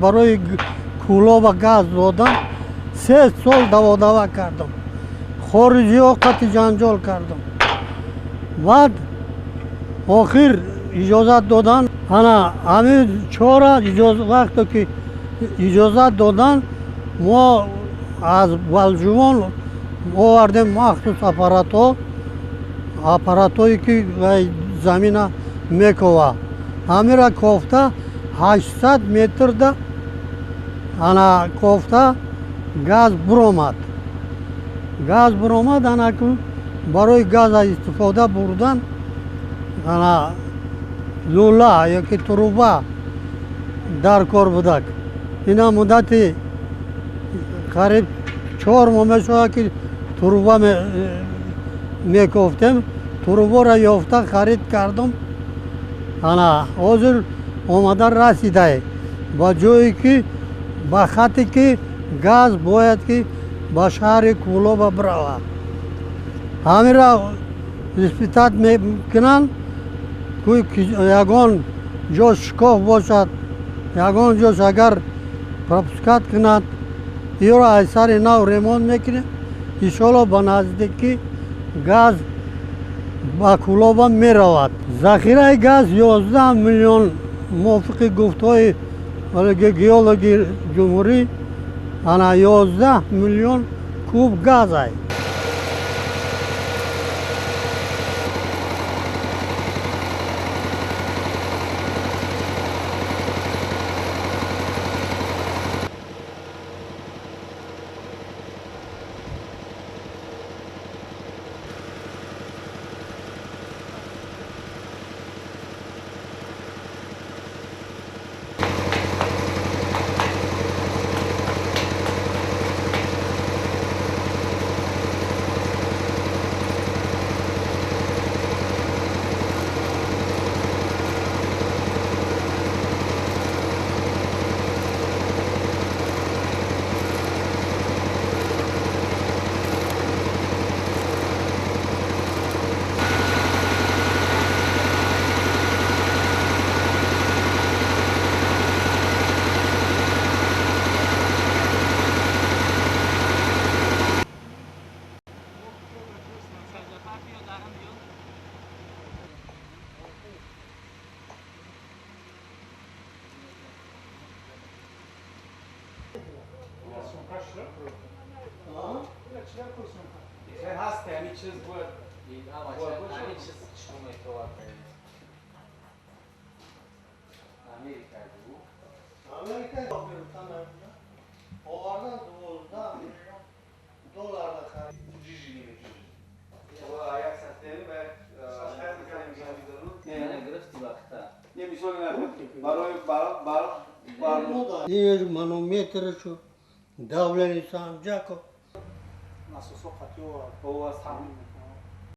Барои Кӯлоба газ додан 3 сол даводава кардам, хориҷиҳо қати ҷанҷол кардам. Баъд охир иҷозат додан. Ана ҳамин чора вақте ки иҷозат додан, мо аз Балҷувон овардем махсус аппаратҳо, аппаратҳое ки замина мекова. Ҳамира кофта 800 метрда ана кофта газ буромад, газ буромад. Анаку барои газа истифода бурдан ана лӯла ёки труба дар кор будак. Ина муддати қариб 4 моҳ мешавад, ки труба мекофтем. Трубаро ёфта харид кардам. Ана ҳозир омада расидай ба ҷое ки ба хате ки газ бояд ки ба шаҳри Кӯлоба биравад. Ҳамира испытать мекунанд, ягон ҷо шикоф бошад, ягон ҷош агар пропускать кунад, иёро аз сари нав ремонт мекунем. Иншоалло, ба наздикӣ газ ба Кӯлоба меравад. Захираи газ 11 миллион, мувофиқи гуфтҳои геологи ҷумҳурӣ, ана 11 миллион куб газ ай. Ҳаст ҳамин чиз бояд ҳамин чиз чӣ метавад Америка бу. Америка овардан 12 миллион долларда харид. Як сахтияни ба гирифти вақта. Не, мисол барои барқ. Ин манометршу давление санҷако. Насосо қатъи. Таъмин.